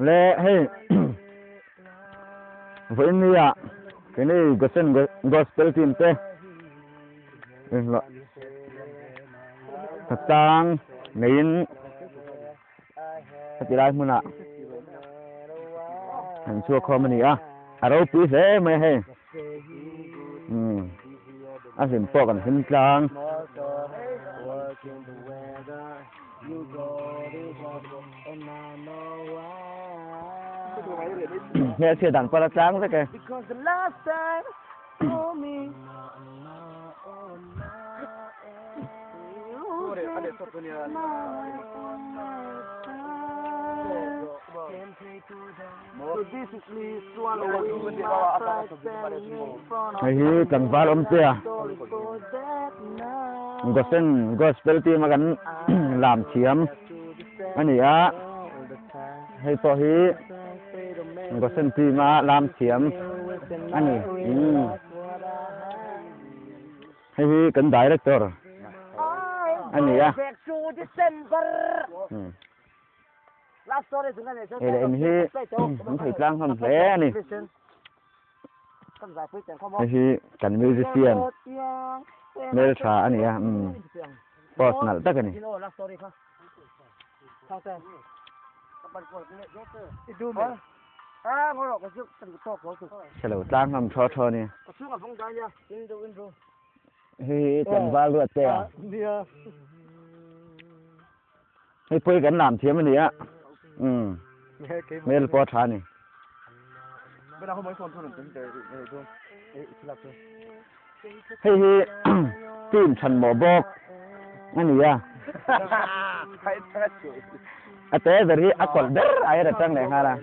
Le hei vawiin nia keini Gosen Gospel team te tlang neiin heti lai hmunah an chhuak khawm a ni a a ropui hle mai a hei umm a hlim pawh kan hlim tlang. Hmelchhia dan pawh a la tlang vek e. Hei hi tlangval awm che a Gosen Gospel team a kan lam thiam a ni a hei pawh hi Gosen team a lam thiam a ni umm. Hei hi kan director a ni a. Hei leh in hi an thei tlang hlawm hle a ni. Hei hi kan musician hmeltha a ni a umm post nalh tak a ni. Chhelo tlang hlawm thaw thaw a ni. Hei hi tlangval ruat te a. Hei pawh hi kan lam thiam a ni a. Umm. Hmel pawh a tha a ni. Hei hi team than mawh bawk a ni a. A te ber hi a kawlh ber ai a tang leh nghal a.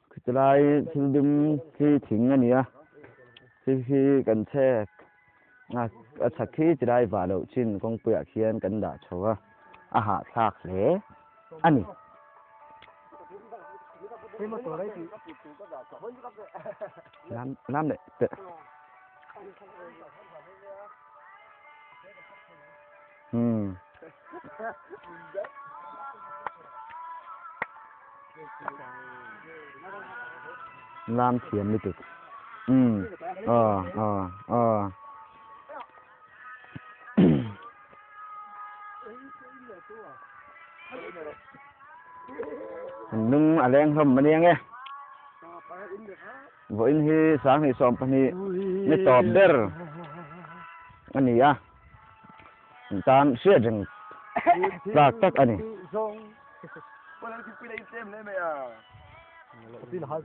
Khawtilai thil dum khi thing a ni a, khi khi kan chhek a a chhak khi chilai vah loh chin kawngpuiah khian kan dah chho a, a hahthlak hle a ni. Lam lam leh teh. Hmm. Lam thiam lutuk. Hmm. Aw aw aw. Nung a leng hlawm a niang e. Vawiin hi sanghnih 12 ni tawp ber a ni a. Tan hriat reng tlak tak a ni.